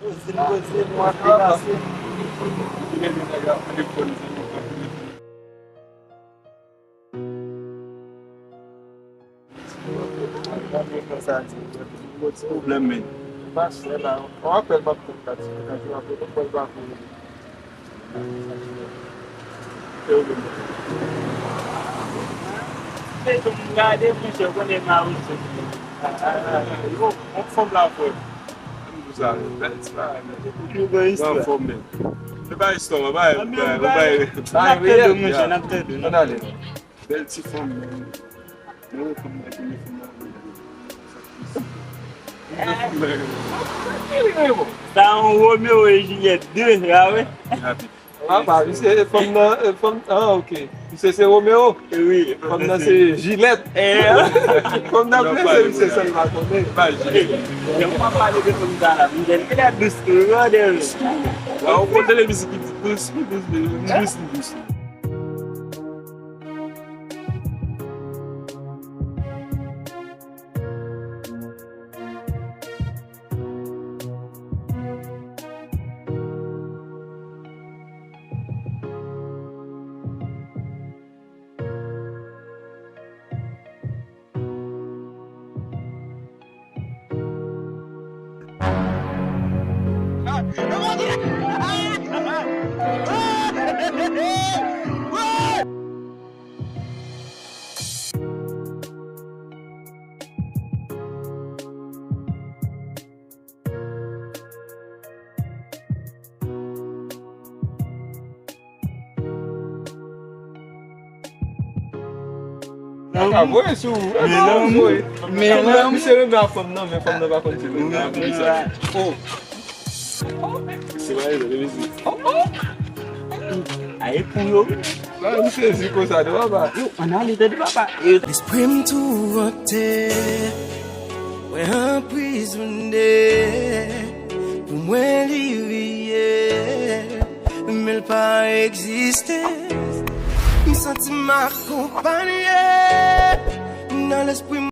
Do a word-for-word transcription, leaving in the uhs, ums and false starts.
Poze, poze, nou ap pase. Sa di, yon ti pwoblèm, men. Pastè la, yon apèl m ap tann la, ti apèl m ap tann, mwen pa konnen. Se yon moun gade, monchè, konnen Maurice. Yo, yon fanm la, frè. Ann di sa, bèl ti bagay, men. Yo gen istwa. Anfòm, men. Se pa istwa, men, bagay, bagay, bagay. N ap tande, monchè, n ap tande. Ann ale. Bèl ti fanm, men. Men, fanm nan, fanm nan. Sa yon Romeo e Juliet de, a wi. Apa, misye fanm nan, eh, fanm, ah, ok. Misye se Romeo. Wi. Fanm nan se Juliet. Eh. Fanm nan vle se misye sèl pa konnen. Pa Juliet. Jan w ap pale de fanm sa la, misye li la dous, brother. Wa, ou konn tande mizik ki dous, ki dous, li dous, li dous. Sa ka voye sou ou. Men non, men non. Misye renmen ak fanm nan, men fanm nan pa konn si l renmen ak misye. Oh. Se pa yon mizik. Oh, oh. Aye pou yo. Sa, m sezi konsa, de papa. Yo, ann ale, tande papa. Lespri m tourante, mwen anprizone, pou mwen li reyèl, men l pa egziste. M santi m akonpanye nan lespri m.